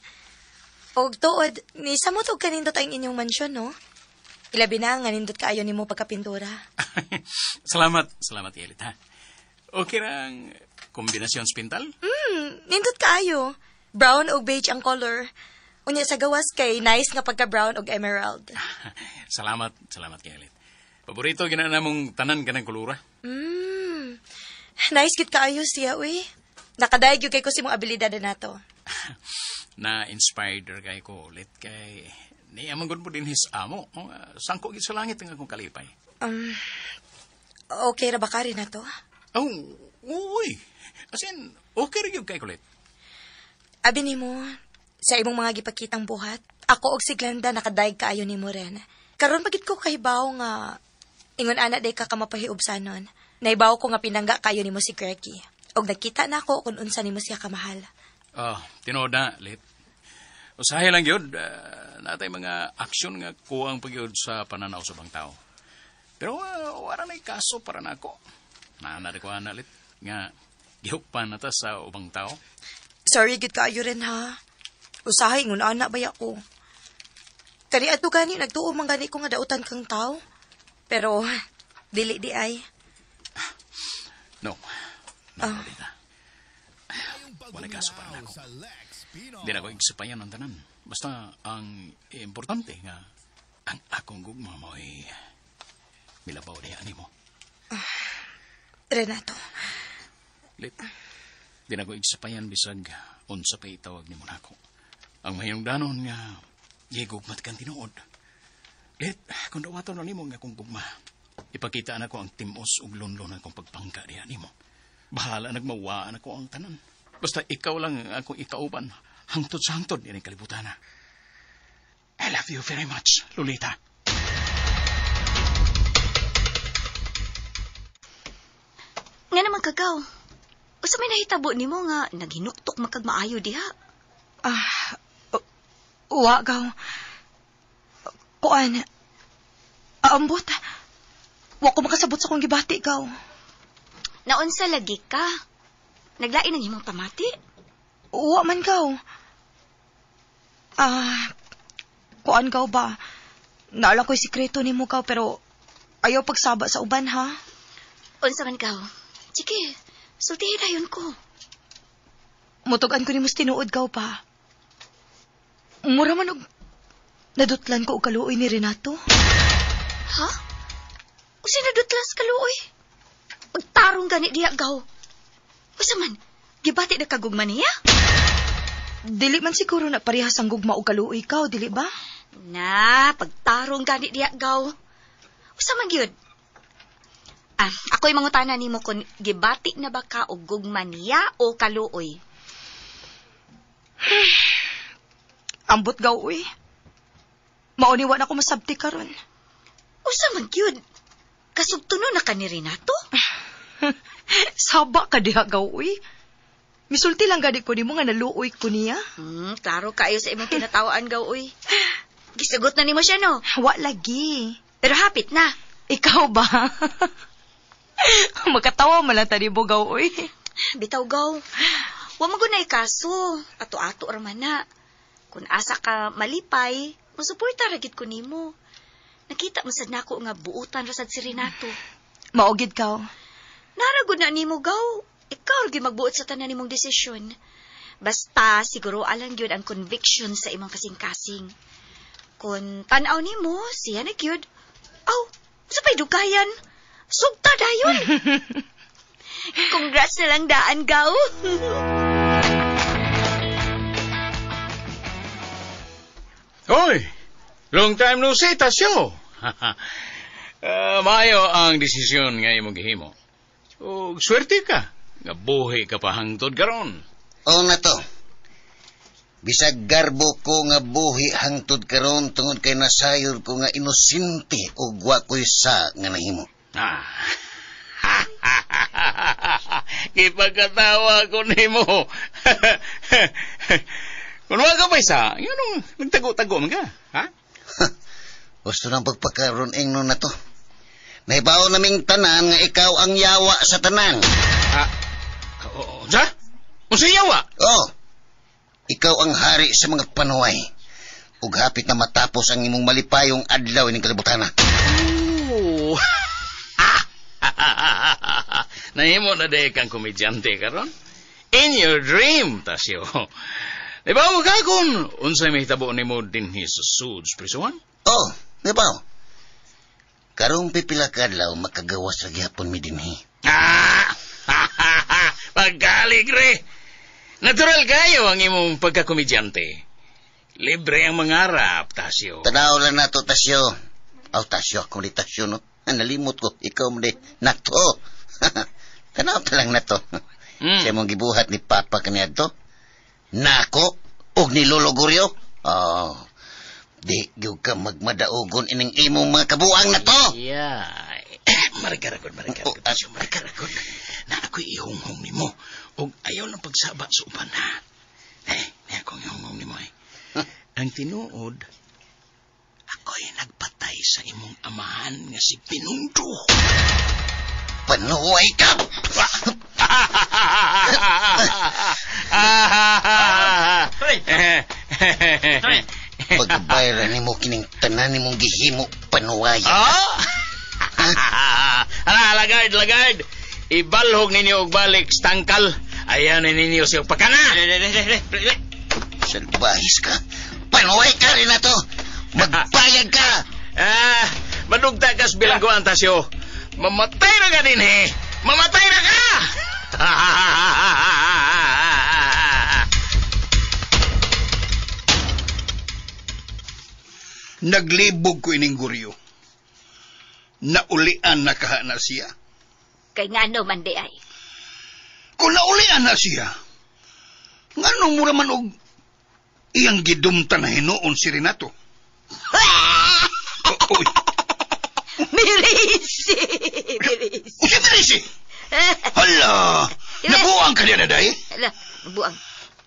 Og tuod, ni samot og kanindot ang inyong mansyon, no? Ilabi na nga nindot kaayo nimo pagkapintura. Salamat, salamat, Elit, ha? Okay ra ang kombinasyon sa pintal? Nindot kaayo. Brown og beige ang color. Unya sa gawas kay nice nga pagka-brown og emerald. Salamat, salamat, Elit. Paborito gina namong tanan kanang kulura. Nice gid kaayo siya, uy. Nakadayeg gyud kay ko sa imong abilidad nato. Na-inspired ra kay ko ulit kay niya man gud mo din his amo. Sangko gid sa langit ang akong kalipay. Okay ra ba ka, Renato? Oh, uy. As in, okay ra gyud kay kulit. Abi nimo, sa imong mga gipakitang buhat, ako og si Glenda nakadayeg kaayo nimo rin. Karon pagid ko kahibaw nga ingon ana day ka kamapahiubsanon. Naibaw ko nga pinangga kayo nimo si Greggy. Og nakita na ako kung unsa nimo siya kamahal. Ah, tinuod na, lit. Usahay lang yun, natay mga aksyon nga kuwang pagyud sa pananaw sa bang tao. Pero wala na'y kaso para nako. Naanad ko ana, lit, nga gihukpan na ta sa ubang tao. Sorry gid kaayo rin ha. Usahay ingon ana baya ko. Kani adto gani nagtuo man gani ko nga dautan kang tao. Pero dili di ay. No. No, Lolita. Wala kaso para nako. Di na ko igsipayan ang tanan. Basta ang importante nga ang akong gugma mo'y milabaw niya animo. Renato. Lit, di na ko igsipayan bisag unsa pa itawag nimo nako. Ang mahiyong danon nga gigugmat kang tinuod. Lit, kung dawaton na nimo nga akong gugma, ipakita na ko ang timos ug lunlon akong pagpangka diha nimo. Bahala nagmawaan ako ang tanan. Basta ikaw lang ang akong ikauban. Hangtod sa hangtod ining kalibutan na. I love you very much, Lolita. Nga naman kagaw. Usa may nahitabo nimo nga naghinuktok makagmaayo diha. Ah, uwa gaw. Kuan. Aambot. Wa ko makasabot sa kong gibati gaw. Naunsa lagi ka? Naglain ang imong pamati? Uwa man gaw. Ah, kuan gaw ba? Naala ko'y sikreto nimo gaw pero ayaw pagsaba sa uban ha. Unsa man gaw? Sige, sultihin dayon ko. Mutugan ko nimo sa tinuod gaw pa. Mura man og nadutlan ko og kaluoy ni Renato. Ha? Usa nadutlan sa kaluoy? Pagtarong gani diha gaw. Usa man, gibati na kagugma niya? Dili man siguro na parehas ang gugma og kaluoy kaw, dili ba? Na, pagtarong gani diha gaw. Usa man gyud. Ah, ako'y mangutana nimo kung gibati na ba ka og gugma niya o kaluoy. Ambot gaw, uy. Mauniwa na ko masabti karon. Usa man gyud. Kasugtuno na ka ni Renato? Saba ka diha gaw, uy. Misulti lang gani ko nimo nga naluoy ko niya. Klaro kaayo sa imong kinatawaan gaw, uy. Gisugot na nimo siya, no? Wa lagi. Pero hapit na. Ikaw ba? Makatawa man lang tani gaw, uy. Bitaw gaw. Wa man gunay kaso. Ato-ato ra man na. Kung asa ka malipay, masuporta ra gid ko nimo. Nakita man sad nako nga buutan ra sad si Renato. Mao gid kaw. Nara gud na nimo gaw. Ikaw ra gyud magbuot sa tanan nimong desisyon. Basta siguro alang gyud ang conviction sa imong kasing-kasing. Kung tan-aw nimo, siya na gyud. Aw, sa pa'y dugayan. Sugta dayon. Congrats na lang daan, gaw. Hoy! Long time no see, Tasyo. Maayo ang desisyon nga imong gihimo. O, swerte ka. Nga buhi ka pa hangtod karon. Oo na to. Bisag garbo ko nga buhi hangtod karon tungod kay nasayod ko nga inosente ug wa ko'y sa nga nahimo. Ah. Ipagkatawa ko nimo. Kung wala ka pa isa, yun ang nagtago-tago man ka, ha? Gusto nang pagpakaroon ingno na to. Nahibaw naming tanan nga ikaw ang yawa sa tanan. Ah, unsa? Unsa yawa? Oh, ikaw ang hari sa mga panuway. Ug hapit na matapos ang imong malipayong adlaw ining kalibutan. Oh. Nahimo na day kang komedyante karon. In your dream, Tasyo. Di ba mo ka kung unsay mahitabo nimo dinhi sa Suds prisuhan? Oh, di ba? Karong pipila ka adlaw makagawas ra gyapon mi dinhi. Ah! Kaligre. Natural kayo ang imong pagkakomedyante. Libre ang mangarap, Tasyo. Tanaw lang nato, Tasyo. Aw, Tasyo, ako ni Tasyo, no? Nalimot ko. Ikaw mo di, nato. Tanaw pa lang nato. Siya mong gibuhat ni Papa kaniya to. Nako, og ni Lolo Guryo. Oh, di gyud ka magmadaugon ining imong mga kabuang na to. Yeah. Marikaragod, marikaragod, Tasyo, marikaragod. Na ako'y ihunghong nimo. Og ayaw lang pagsaba sa uban, ha? Eh, na akong ihunghong nimo, eh. Ang tinuod, ako'y nagpatay sa imong amahan nga si Pinundo. Panuway ka! Pagbayran nimo kining tanan nimong gihimo, panuway. Hala, lagard, lagard. Ibalhog ninyo og balik sa tangkal. Ayaw na ninyo siyang pakana. Salbahis ka. Panuway ka rin na to. Magbayad ka. Madugta ka sa bilangguan, Tasyo. Mamatay na ka din, eh. Mamatay na ka! Naglibog ko ining Guryo. Naulian na kaha na siya. Kay ngano man di ay. Kung naulian na siya, ngano mura man og iyang gidumta na hinuon si Renato? Oy. Mirisi! Mirisi! Usa mirisi! Hala! Nabuang ka niya na, day? Hala, nabuang.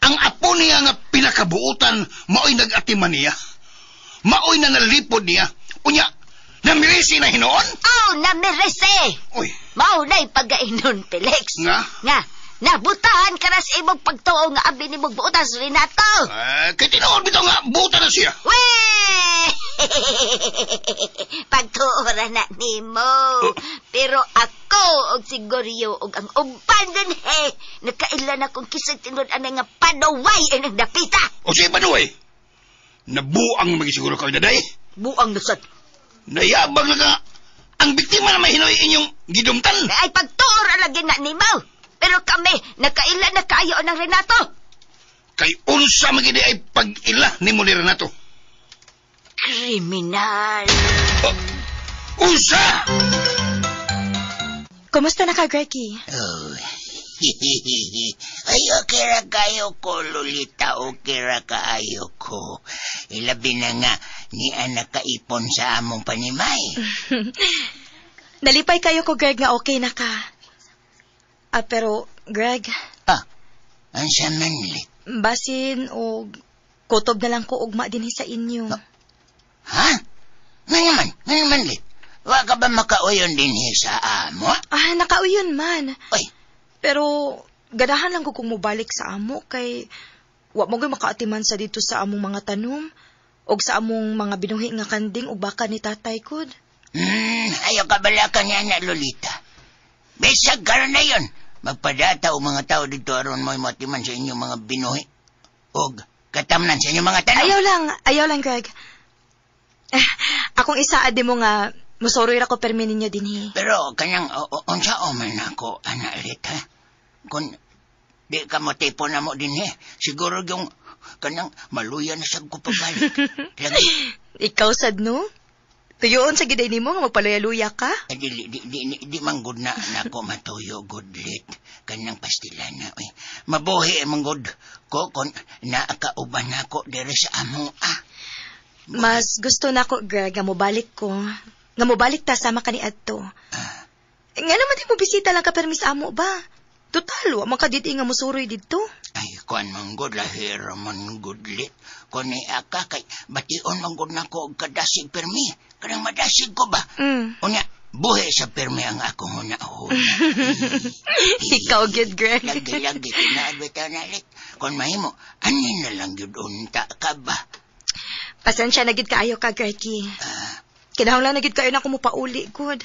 Ang apo niya nga pinakabuutan, mao'y nag-atiman niya. Mao'y nanalipod niya. Unya, namirisi na hinuon? Oh, namirisi! Uy. Mao na'y pagainon, Felix. Nga? Nga. Nabutahan ka na sa imong pagtuo nga abi ni mong buutan si Renato. Kay tinuod bitaw nga, buutan na siya. Weh! Pagtuo ra na nimo. Pero ako og si Goryo og ang uban din he. Nakaila na kung kisag tinuod anay nga panuway ang dapita. O siya panuway? Nabuang magisiguro ka, daday? Buang na sad. Nayabang na ka. Ang biktima na may hinoy inyong gidumtan. Ay pagtuo ra lagi na nimo. Pero kami, nakaila na kayo ng Renato. Kay unsa magidi ay pag-ila ni mo ni Renato? Kriminal. Oh, unsa? Kumusta na ka, Greggy? Oh. Ay, okay ra kayo ko, Lolita. Okay ra kaayo ko. Ilabi na nga, ni anak kaipon sa among panimay. Nalipay kayo ko, Greg, nga okay na ka. Ah, pero, Greg... Ah, ansa man, Lit? Basin o kutob na lang ko ugma din sa inyo. No. Ha? Nga naman, Lit. Wa ka ba makauyon din sa amo? Ah, nakauyon man. Oy. Pero, ganahan lang ko kung mubalik sa amo kay wa mo gyud makaatiman sa dito sa among mga tanom og sa among mga binuhi nga kanding ug baka ni tatay kod. Ayaw ka bala ka niya na, Lolita. Bisag karon na yun. Magpadata o mga tao dito aron mo'y matiman sa inyong mga binuhi. Og katamnan sa inyong mga tanong. Ayaw lang, Greg. Akong isaad mo nga, musoroy ra ko permi ninyo dinhi. Pero kanyang, unsa o man ako, anak Lit, ha? Kung di ka mo tipo na mo dinhi, siguro yung kanyang maluya na siyang kupabalik. Lagi. Ikaw sad, no? Tuyoon sa giday nimo nga magpaluya-luya ka? Di man good na nako matuyo, good lit. Kanang pastilana. Uy. Mabuhi man good ko kung naakauban nako diri sa amo. Ah. Mas gusto nako, Greg, nga mobalik ko. Nga mobalik ta sama ka ni adto. Nga naman di mo bisita lang ka permis amo ba? Total, wa man ka dito nga musuroy didto. Ay, kuan man good, lahira man good lit. Kun ni aka kay bation man good nako og kadasig permi. Kanang madasig ko ba? Unya, buhi sa permi ang akong huna-huna. Ikaw gyud, Greg. Lagi-lagi tinaad bitaw na lit. Kun mahimo, ani na lang gyud unta ka ba? Pasensya na gyud kaayo ka, Greggy. Kinahanglan na gyud kayo na ako mopauli, good.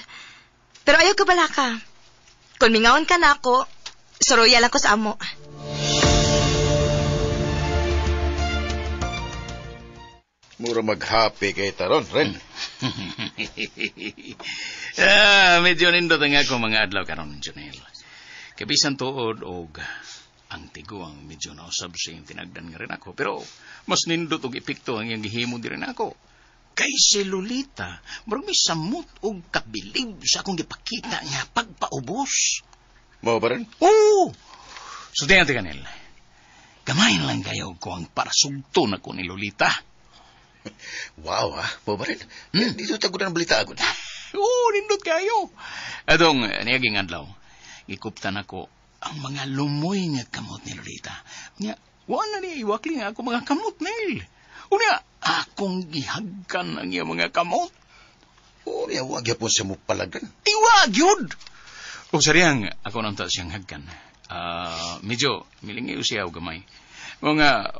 Pero ayaw ka bala ka. Kung mingaon ka na ako, suruya lang ko sa amo. Mura mag-happy kay taron, Ren. Medyo nindot ang ako mga adlaw karon, Junel. Kay bisan tuod og ang tiguang medyo nausab sa iyang tinagdan nga rin ako. Pero mas nindot og epekto ang iyang gihimo di rin ako. Kay si Lolita, murag may samot og kabilib sa akong gipakita nga pagpaubos. Mao ba rin? Oo! So, tingnan kanil. Gamay lang kayo ko ang parasugto na ko ni Lolita. Wow, ha? Mao ba rin? Dito tagod ang balita agad. Oo, nindot kayo. Atong niaging adlaw, gikuptan ako ang mga lumoy nga kamot ni Lolita. Nga, wala niya iwakli nga ako mga kamot, Neil. Unya, akong gihagkan ang iyang mga kamot. Unya, wag yapon siya mo palagan. Iwag yun! O sariyang, ako nang ta siyang hagkan. Medyo, milingayo siya o gamay. O nga,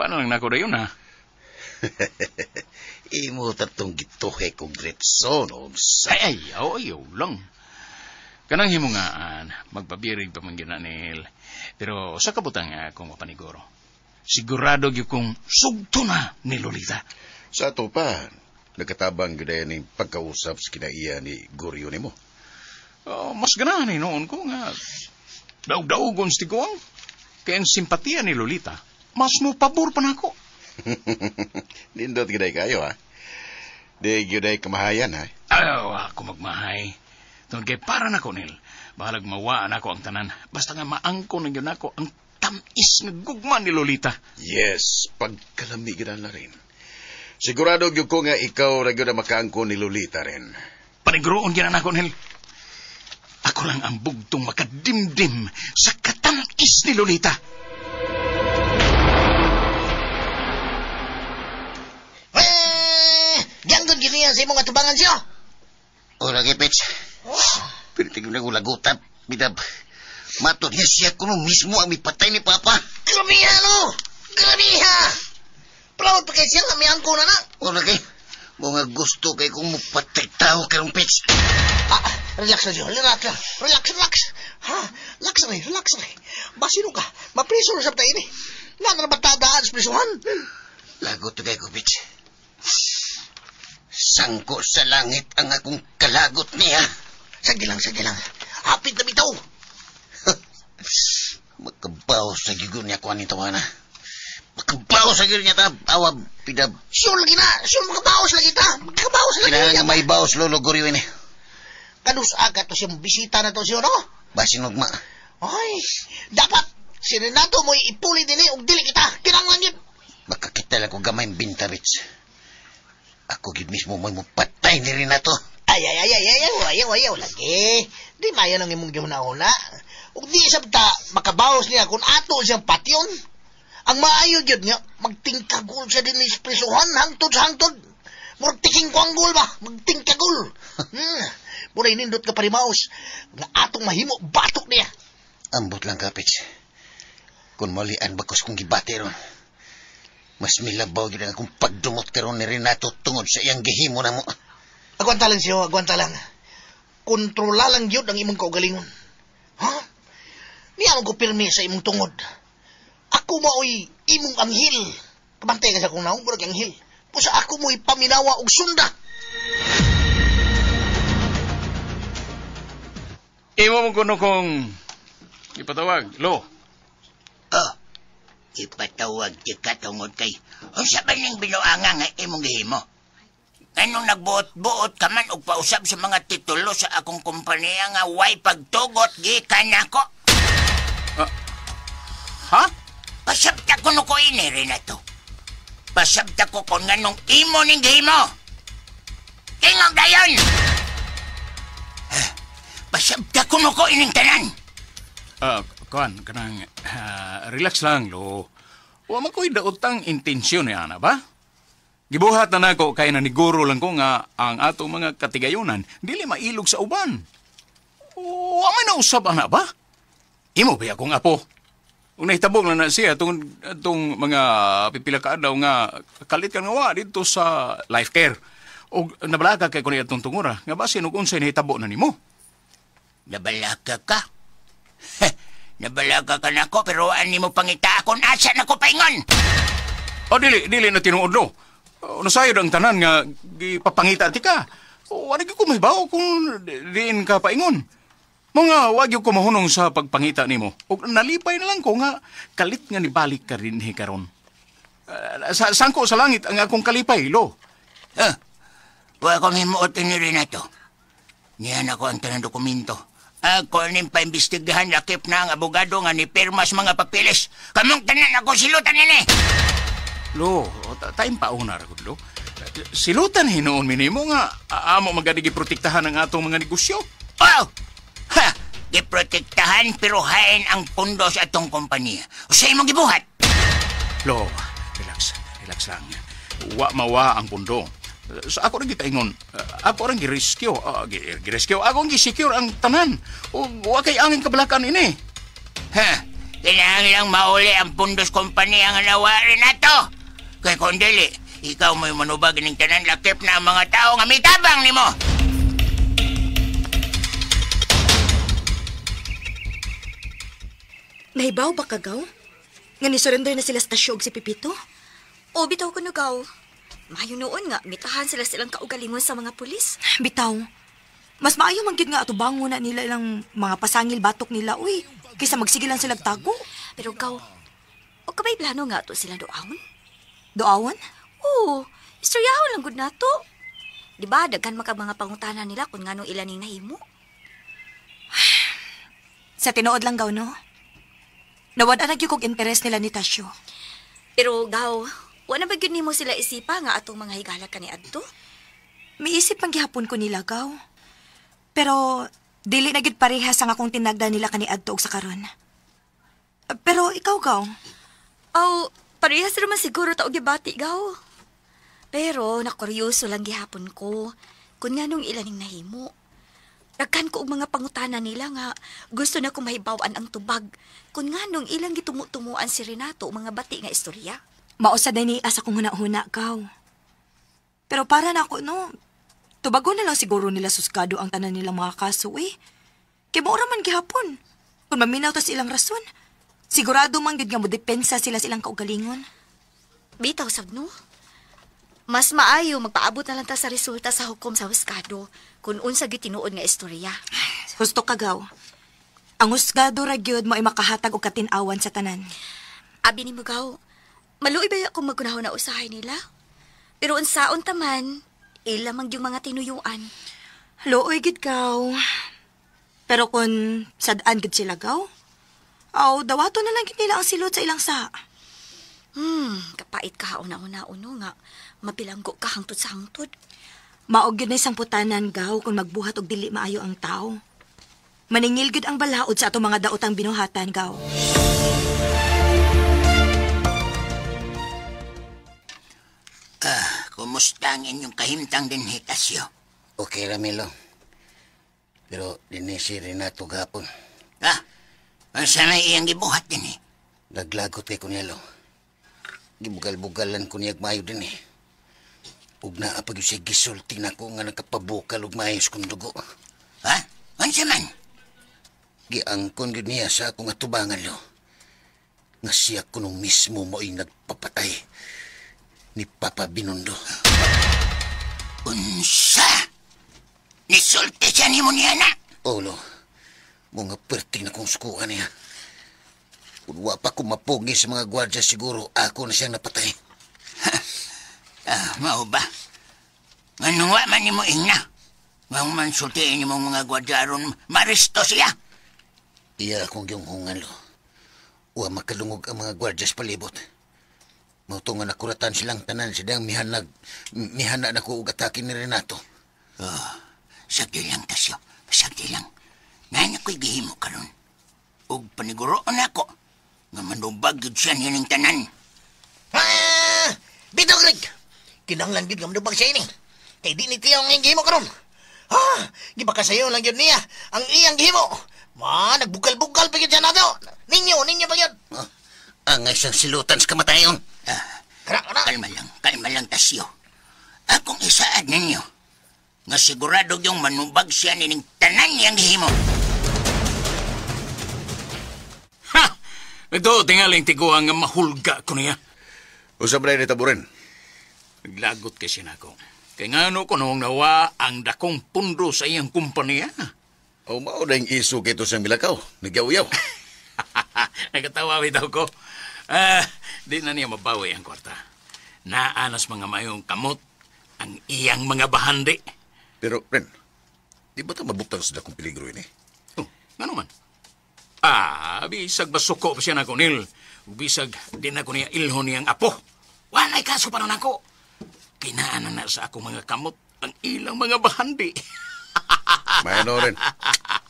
ano lang nako dayon ha? Imo tatong gituhe kong Gretson, sa... Ay, ayaw lang. Kanang himungaan, magpabirig pa man gyud na, Nel. Pero sa kabutang akong mapaniguro. Sigurado gyud kong sugto na ni Lolita. Sa ato pa, nagkatabang gyud ning pagkausap sa kinaiya ni Goryo nimo. Oh, mas ganahan ni noon ko nga daog-daogon sa tiguang. Kaya ang simpatiya ni Lolita, mas mo pabor pa nako. Nindot gyud kayo ha. Di gyud kamahayan ha. Ayaw, ako magmahay. Tungod kay para nako, Nil. Bahalag mawaan ako ang tanan. Basta nga maangko na gyud nako ang tamis nga gugma ni Lolita. Yes, pagkalami gyud na rin. Sigurado gyud ko nga ikaw ra gyud ang makaangko ni Lolita rin. Paniguroon gyud na nako, Nil. Ako lang ang bugtong makadimdim sa katamis ni Lolita. Eh, ganggon gyud niya sa imong atubangan siya. Ora kay Pets. Pero tingnan ko lagutan, bidab. Matod niya siya kuno mismo ang mipatay ni Papa. Grabiha, no! Grabiha! Proud pa kay siya nga miangko na na. Ora kay, mga gusto kay kung mupatay tao karong Pets. Ah, relax na siya, relax na. Relax, relax. Ha? Relax na, relax na. Basino ka, mapriso na sa tayo ini. Nga na ba tadaan sa prisuhan? Lagot to kay ko, Pets. Sangko sa langit ang akong kalagot niya. Sige lang, sige lang. Hapit na bitaw. Makabaw sa gigon niya kuha nito, ana. Makabaw sa gigon niya ta. Awab, pidab. Sure lagi na. Sure, makabaos lagi ta. Makabaos lagi Kailangan niya. nga may baos, Lolo Goryo ini. Kanus aga to siyang bisita na to siya, no? Basin ma. Ay, dapat si Renato mo'y ipuli din eh, ug dili kita. Kinanglan yun. Makakita lang ko gamay binta, Rich. Ako gid mismo mo'y mupatay ni Renato. Ay, ay, ay, ay, ay, ayaw, ayaw, ayaw, lagi. Di maya nang imong gihuna-huna. Ug di sabta makabaos niya kung ato siyang patyon. Ang maayo gyud nga, magtingkagul siya din sa prisuhan, hangtod sa hangtod. Murag tiking kwanggol ba? Magtingkagul. Murag nindot ka parimaos, nga atong mahimo, batok niya. Ambot lang ka, Pits. Kung malian bakos kong gibati ron. Mas milabaw gyud ang akong pagdumot karon ni Renato tungod sa iyang gihimo na mo. Agwanta lang siyo, agwanta lang. Kontrola lang gyud ang imong kaugalingon. Ha? Niya ko pirmi sa imong tungod. Ako maoy imong anghel. Kabantay ka sa akong naong, murag anghel. Pusa ako mo'y paminawa og sunda. Imo mo kuno kong ipatawag, Lo. Oh, ipatawag di ka tungod kay unsa ba ning binuanga nga imong gihimo? Anong nagbuot-buot ka man og pausab sa mga titulo sa akong kompanya nga way pagtugot gikan nako? Ha? Pasabta ko no ko ini, Renato. Pasabta ko kung nganong imo ning gihimo. Tingog dayon! Pasabta ko no ko ining tanan. Kuan, kanang relax lang, Lo. Wa man ko'y daotang intensyon ni ana ba? Gibuhat na nako kay naniguro lang ko nga ang atong mga katigayonan dili mailog sa uban. Wa man nausab ana ba? Imo ba akong apo? Ug nahitabong lang na siya tungod atong mga pipila ka adlaw nga kalit ka nga wa didto sa life care. Og nabalaka kay kuno atong tungura nga basin og unsay nahitabo na nimo. Nabalaka ka? Nabalaka ka nako pero ani mo pangita akon asa nako paingon. O dili na tinuod do. Nasayod ang tanan nga gipapangita ti ka. O wala gyud ko mahibaw kung diin ka paingon. Mga wag yung kumahunong sa pagpangita nimo. Ug nalipay na lang ko nga kalit nga nibalik ka rin karon. Sangko sa langit ang akong kalipay, lo. Wa ko himuot ni Renato. Niyan ako ang tanang dokumento. Ako ning paimbestigahan lakip na ang abogado nga ni pirmas mga papeles. Kamong tanan ako silutan nini. Lo, time pa una ra gud lo. Silutan hinuon mi nimo nga amo magani giprotektahan ang atong mga negosyo. Oh! Ha! Giprotektahan pero hain ang pundo sa atong kompanya. Usa imong gibuhat. Lo, relax, relax lang. Wa mawa ang pundo. Sa ako ra gikaingon, ako ra girescue, girescue, ako ang gisecure ang tanan. O wa kay angin kabalakan ini. Ha! Kinahanglan mauli ang pundos kompanya nga nawa Renato. Kay kung dili, ikaw mo'y manubag ning tanan lakip na ang mga tao nga mitabang nimo. Nahibaw ba kagaw? Nga ni-surrender na sila sa Tasyo og si Pipito? O, bitaw ko nugaw. Mayo noon nga, mitahan sila silang kaugalingon sa mga pulis. Bitaw. Mas maayo man gyud nga atubangon na nila ilang mga pasangil batok nila, uy. Kaysa magsige lang sila tago. Pero gaw, o kabay plano nga to sila doawon? Doawon? Oo, istoryahon lang gud nato. Di ba, daghan maka mga pangutana nila kung nganong ilan ning nahimo? Sa tinuod lang gaw, no? Nawad-an na gyud kog interes nila ni Tasyo. Pero gaw, wala ba gyud nimo sila isipa nga atong mga higala kaniadto? Miisip ang gihapon ko nila, gaw. Pero dili na gyud parehas ang akong tinagda nila kaniadto og sa karon. Pero ikaw, gaw? Aw, parehas ra man siguro ta og gibati, gaw. Pero nakuryoso lang gihapon ko kung nganong ilan ning nahimo. Daghan ko og mga pangutana nila nga gusto na ko mahibaw-an ang tubag kung nganong ilang gitumu-tumuan si Renato og mga bati nga istorya. Mausa din ni asa kong huna-huna, gaw. Pero para na ako, no, tubago na lang siguro nila suskado ang tanan nilang mga kaso, eh. Kay mao ra man gihapon. Kung maminaw ta sa ilang rason, sigurado man gyud nga modepensa sila sa ilang kaugalingon. Bitaw sab no. Mas maayo magpaabot na lang ta sa resulta sa hukom sa huskado kung unsa gyud tinuod nga istorya. Husto ka, gaw. Ang husgado ra gyud mo ay makahatag og katin-awan sa tanan. Abi nimo, gaw, maluoy ba kung magkunahon na usahay nila? Pero unsaon ta man, ila man gyud mga tinuyuan. Luoy gid, gaw. Pero kung sad-an gid sila, gaw, aw dawato na lang gid nila ang silot sa ilang sa. Kapait ka una-una uno nga mabilanggo ka hangtod sa hangtod. Maog gyud na isang putanan, gaw, kung magbuhat og dili maayo ang tao. Maningil gyud ang balaod sa atong mga daotang binuhatan, gaw. Kumusta ang inyong kahimtang din, Tasyo? Okay, Ramilo. Pero dinhi si Renato gapon. Ah, unsa may iyang gibuhat din eh? Naglagot kay Kunelo. Gibugal-bugalan ko niyag maayo din eh. Ug naa pa gyud siya gisulti nako nga nakapabukal og maayos kong dugo. Ha? Unsa man? Giangkon gyud niya sa akong atubangan, lo. Nga siya kuno mismo mo'y nagpapatay ni Papa Binundo. Unsa? Nisulti siya nimo niya na? Oo, lo. Mga perting na kong sukuan niya. Kung wa pa ko mapugi sa mga gwardya, siguro ako na siyang napatay. Mao ba? Nganong wa man nimo ingna? Nganong man sultiin nimo mga gwardya aron maresto siya? Iya akong giyunghungan, lo. Wa makalungog ang mga gwardya sa palibot. Mao to nga nakuratan silang tanan silang mihana na ko og atake ni Renato. Oh, sagdi lang, Tasyo. Sagdi lang. Ngayon ako'y gihimo karon. Ug paniguroon ako nga manubag gyud siya nining tanan. Ah! Bitaw, Greg! Kinahanglan gyud nga manubag siya ini. Kay di ni tiyaw ang iyang gihimo karon. Ha! Gipakasayo lang gyud niya ang iyang gihimo. Ma, nagbukal-bukal pa gyud siya nato. Ninyo pa gyud. Oh, ang isang silutan sa kamatayon. Kara, kara. Kalma lang, Tasyo. Akong isaad ninyo nga sigurado yung manubag siya nining tanan niyang gihimo. Ha! Ito, tingaling tiguang nga mahulga ko niya. Usab na ni Taburin. Naglagot kasi na ako. Kaya nga ano ko noong nawa ang dakong pundo sa iyang kumpanya. O mao na yung isu kay ito siyang milakaw. Nagyaw-yaw. Nagatawa bitaw ko. Di na niya mabawi ang kwarta. Naanas mga mayong kamot ang iyang mga bahandi. Pero, Ren, di ba ito mabutang sa dakong peligro ini? Oh, ngano man? Bisag basuko pa siya na ko, Neil. Bisag di na ko niya ilhon niyang apo. Walay kaso pa na nako. Kinaanan na sa akong mga kamot ang ilang mga bahandi. Mayano rin.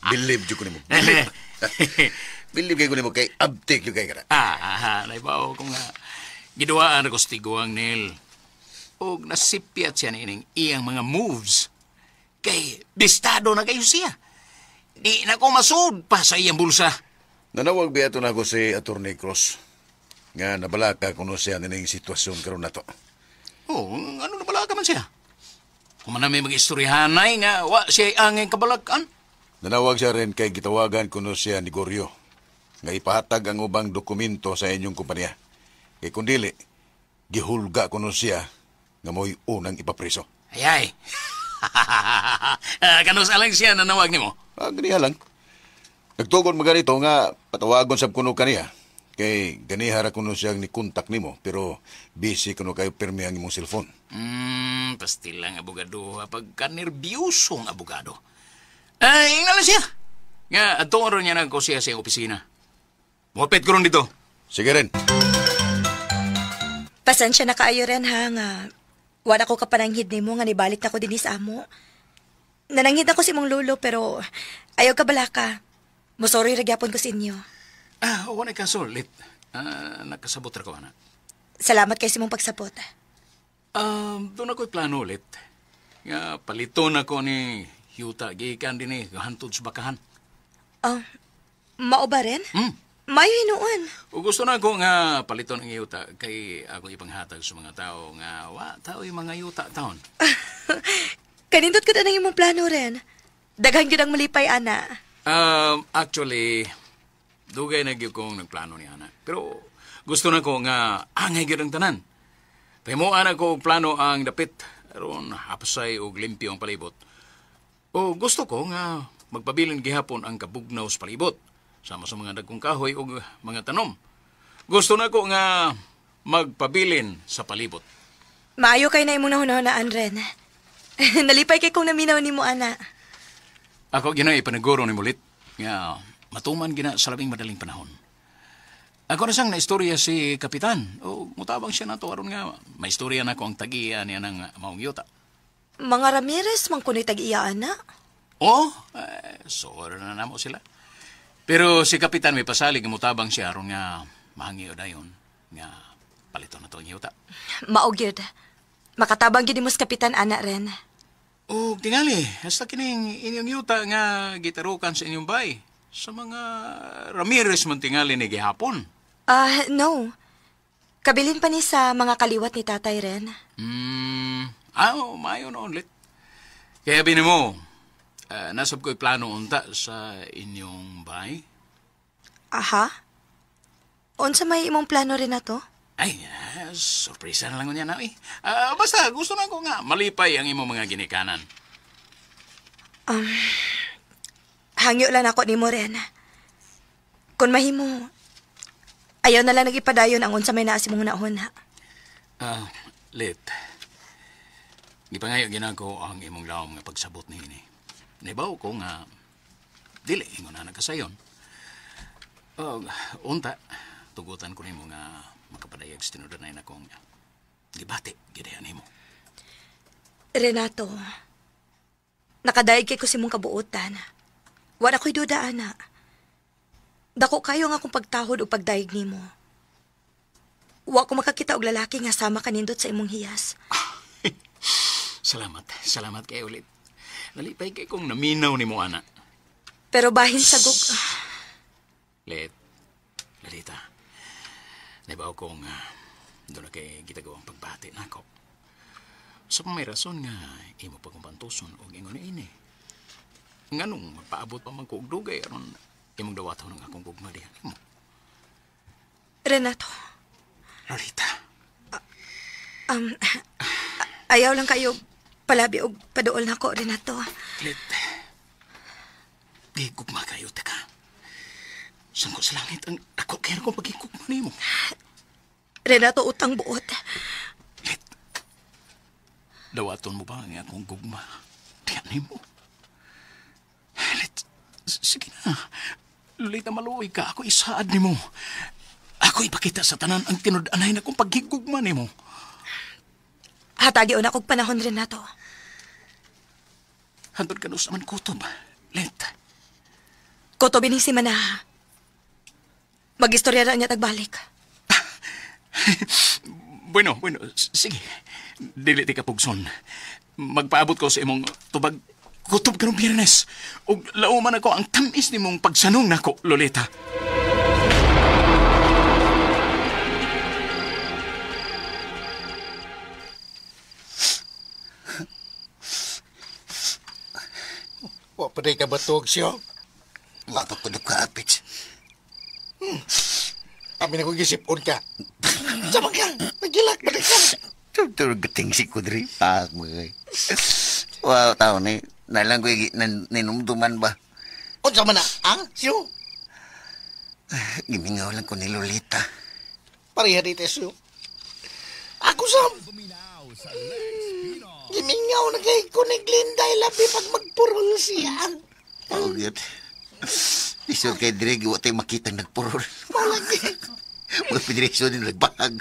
Believe ko nimo. Believe. Believe kayo ko nimo kay abtik yung kay kara. Naibaw ko nga. Giduwaan ako sa tiguang, Neil. Og nasipyat siya niining iyang mga moves. Kay bistado na kayo siya. Di na ko masud pa sa iyang bulsa. Nanawag biya ito na ako si Atty. Cross. Nga nabalaka kuno siya nining sitwasyon karon na to. Oh, ano nabalaka man siya? Kung man may mag-istoryahanay nga, wa siya angay kabalakan. Nanawag siya rin kay gitawagan kuno siya ni Goryo. Nga ipahatag ang ubang dokumento sa inyong kumpanya. Kay kung dili, gihulga kuno siya nga mo'y unang ipapriso. Ayay. Kanus alang siya nanawag nimo? Ganiha lang. Nagtugon maganito nga patawagon sab kuno kaniya. Kay ganiha ra kuno siyang ni kontak nimo pero busy kuno kayo pirmi ang imong cellphone. Pastil lang abogado pagka-nerbyuso ang abogado. Ay, ingala siya. Nga, adto ron niya nagko siya sa opisina. Muapit ko ron dito. Sige rin. Pasensya na kaayo rin ha nga wala ko kapananghid nimo nga nibalik na ko dinhi sa amo. Nananghid ako sa imong lolo pero ayaw ka balaka. Mosorry ra gyapon ko sa inyo. Wala ka sulit. Nakasabot ra ko ana. Salamat kay sa imong pagsabot. Doon ako'y plano ulit. Nga paliton ako ni Yuta gikan din eh, hantod sa bakahan. Mao ba rin? Mayo hinuon. O gusto na ako nga paliton ang yuta kay ako ipanghatag sa mga tao nga wa tao yung mga yuta taon. Kanindot ko na ng imong plano rin. Daghan gyud ang malipay ana. Actually, dugay na gyud kong nagplano ni ana. Pero gusto na ko nga angay gyud ang tanan. Pahimuan ako og plano ang dapit aron hapsay og limpyo ang palibot. O gusto ko nga magpabilin gihapon ang kabugnaw sa palibot sama sa mga dagkong kahoy og mga tanom. Gusto na ko nga magpabilin sa palibot. Maayo kay na imong nahunahunaan rin. Nalipay kay kong naminaw nimo ana. Ako gina ipanaguro ni mulit nga matuman gina sa labing madaling panahon. Ako na siyang naistorya si Kapitan. O mutabang siya nato aron nga maistorya na ko ang tag-iya niya ng maong yuta. Mga Ramirez man kuno'y tag-iya ana. Oh, sorry na namo sila. Pero si Kapitan may pasalig nga mutabang siya aron nga mahangyo dayon nga palito na to ang yuta. Mao gyud. Makatabang gyud nimo sa Kapitan ana rin. O tingali, hasta kining inyong yuta nga gitarukan sa inyong bay. Sa mga Ramirez man tingali ni gihapon. No. Kabilin pa ni sa mga kaliwat ni Tatay rin. Mayo na ulit. Kaya bini mo, nasab ko'y plano unta sa inyong bay. Aha? Unsa may imong plano rin na to? Ay, sorpresa na lang niya na eh. Basta, gusto na ko nga malipay ang imong mga ginikanan. Hangyo lang ako nimo rin. Kung mahimo, ayaw na lang nag-ipadayon ang unsa may naa sa imong hunahuna. Lit. Gipangayo ginako ang imong lawom nga pagsabot niini. Nibaw ko nga dili ingon na nagkasayon. Unta, tugutan ko nimo nga makapadayag sa tinudanay na kong gibati gidihan nimo. Renato, nakadayag kay ko sa imong kabuotan. Wala ko'y duda, ana. Dako kayo nga akong pagtahod o pagdayeg nimo. Wa ko makakita og lalaki nga sama kanindot sa imong hiyas. Salamat, salamat kay ulit. Nalipay kay kong naminaw nimo, ana. Pero bahin sa gug... Let, Lalita, naibaw kong doon na kay gitagawang pagbati nako. Sa may rason nga imo pagkumpantuson og ingon ni ini. Nganong magpaabot pa man ko og dugay aron imong dawaton ang akong gugma diha nimo. Renato. Lolita. Ayaw lang kayo palabi og paduol nako, Renato. Lit. Gigugma kayo, teka. Sangko sa langit ang ako kaya kong pagigugma nimo. Renato, utang buot. Lit, dawaton mo ba ang akong gugma? Diyan nimo. Lit, sige na. Lolita, maluoy ka. Ako isaad nimo. Ako ipakita sa tanan ang tinud-anay na kong paghigugma nimo. Hatagi una kog panahon, Renato. Hantod ka sa man kutob. Lit. Kutob ining si Manaha. Mag-istorya na niya tagbalik. Bueno, sige. Dili ti ka pugson. Magpaabot ko sa imong tubag kutob karong Biyernes. Ug lauman ako ang tamis nimong pagsanong nako, Lolita. Wa pa day ka batog siyo. Wa pa ko kaapit. Amin ako gisipon ka. Sama ka, nagilak ba ka? Turog gating si Kudri. Pak mo kay. Wow, tao ni. Nalang ko ninumduman ba? Unsa man na, ang siyo? Gimingaw lang ko ni Lolita. Pareha dito siyo. Ako sam. Gimingaw na kay ko ni Glinda labi pag magpurol siya. Oh, yun. Iso kay Dreg, wa tayo makita nagpurol. Malagi. Mga pidreso din nagbahag.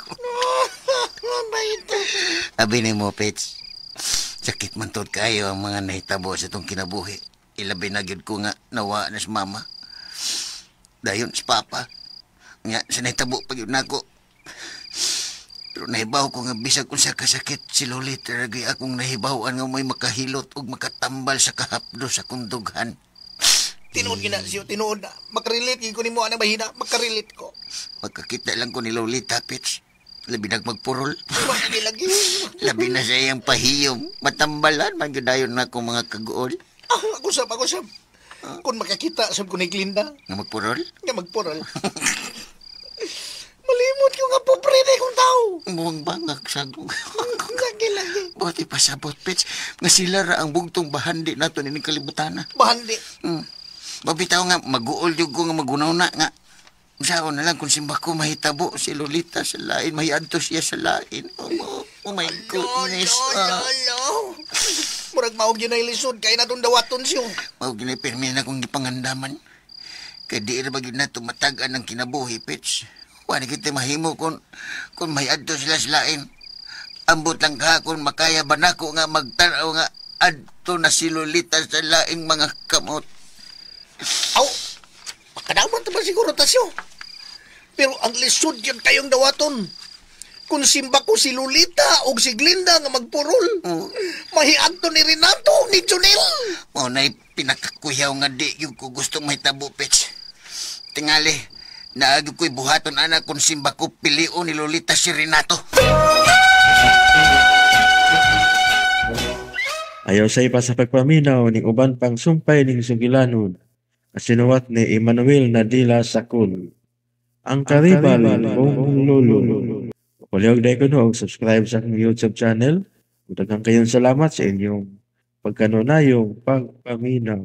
Abi ni mo, Pets. Sakit man tod kayo ang mga nahitabo sa itong kinabuhi. Ilabi na gyud ko nga nawa na si mama. Dayon si papa. Nga, sa nahitabo pa gyud nako. Pero nahibaw ko nga bisag kung sa kasakit si Lolita ragay akong nahibawan nga may makahilot ug makatambal sa kahapdo sa kundughan. Tinuod gina siyo, tinuod na. Makarelate gyud ko nimo anang bahina, makarelate ko. Magkakita lang ko ni Lolita, Pets. Labi nagmagpurol. Lagi. Labi na sa iyang pahiyom. Matambalan man gyud dayon na akong mga kaguol. Ako sab, ako sab. Kung makakita sab ko ni Glinda. Nga magpurol? Nga magpurol. Malimot ko nga pobre na kong tao. Muwang bangag sagong. Lagi, lagi. Buti pasabot, Pets. Nga sila ra ang bugtong bahandi nato nining kalibutana. Bahandi? Babitaw nga, maguol yung ko nga magunaw na nga. Usaon na lang kung simba ko mahitabo si Lolita sa lain, mahiadto siya sa lain. Oh, oh my goodness. No, no, no. Murag maog yun ay lisod, kaya na itong dawaton siyo. Maog yun ay pirmi na kong gipangandaman. Kaya di na ba yun na tumatagan ng kinabuhi, Pets. Wala kita mahimo kung mahiadto sila sa lain. Ambot lang ka kung makaya ba nako nga magtanaw nga adto na si Lolita sa laing mga kamot. Aw, makadaman ta ba siguro tasyo? Pero ang lisod yun kayong dawaton. Kung simba ko si Lolita o si Glinda nga magpurol, mahiadto ni Renato, ni Junel. Mao na'y pinakakuyaw nga di yung ko gusto mahitabo, Pets. Tingali, naagyo ko'y buhaton ana kung simba ko pilion ni Lolita si Renato. Ayaw sa iba sa pagpaminaw ning uban pang sumpay ning sugilanon. Sinuwat ni Emmanuel Nadila Sakul. Ang karibal kong lolo. Palihog na ikuno, subscribe sa akong YouTube channel. Daghang kayong salamat sa inyong pagkanunayong pagpaminaw.